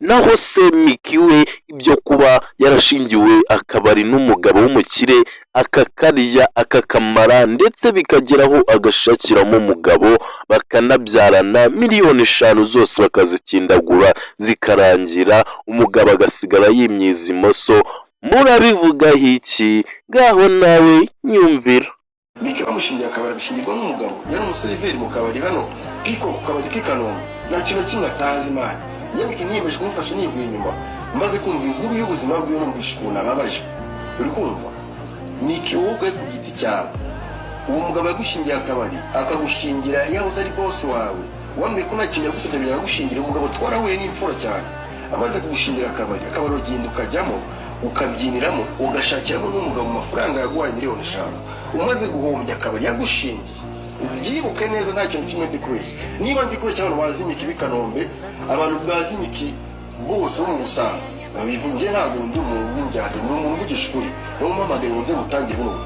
Naho se Micky we, ibyo kuba yarashingiwe akabari n'umugabo w'umukire, akakarya akakamara, ndetse bikageraho agashakiramo umugabo bakanabyarana, 5 miliyoni zose bakazikindagura zikarangira, umugabo agasigara yimyiza imoso, murabivugaho iki? Ngaho nawe nyumvira. Mike bamushingiye akabari, abishingirwa n'umugabo yari umuseriveri mu kabari hano kiko, ku kabari k'i Kanombe. Nta kintu na kimwe atazi, man. Njye Mike niyemeje kumufasha nivuye inyuma, maze kumva inkuru y'ubuzima bwiwe, numvisha ukuntu ababaje. Uri kumva, Mike, wowe ubwawe ku giti cyawe, uwo mugabo yagushingiye akabari, akagushingira yahoze ari boss wawe, wambwiye ko nta kintu yagusabye mbere yagushingira. Umugabo twarahuye n'imfura cyane. Amaze kugushingira akabari, akabari uragenda ukajyamo, ukabyiniramo, ugashakiramo n'umugabo mu mafaranga yaguhaye 5 miliyoni. Umaze guhombya akabari yagushingiye, ubyibuke neza, nta kintu kimwe ndi kubeshya. Niba ndi kubeshya, abantu bazi Miki b'i Kanombe, abantu bazi Miki bose bo mu Busanza babivuge. Ntabwo ndi umuntu w'indyarya, ni umuntu uvugisha ukuri. Niyo mpamagaye ngo nze gutangire buno butumwa.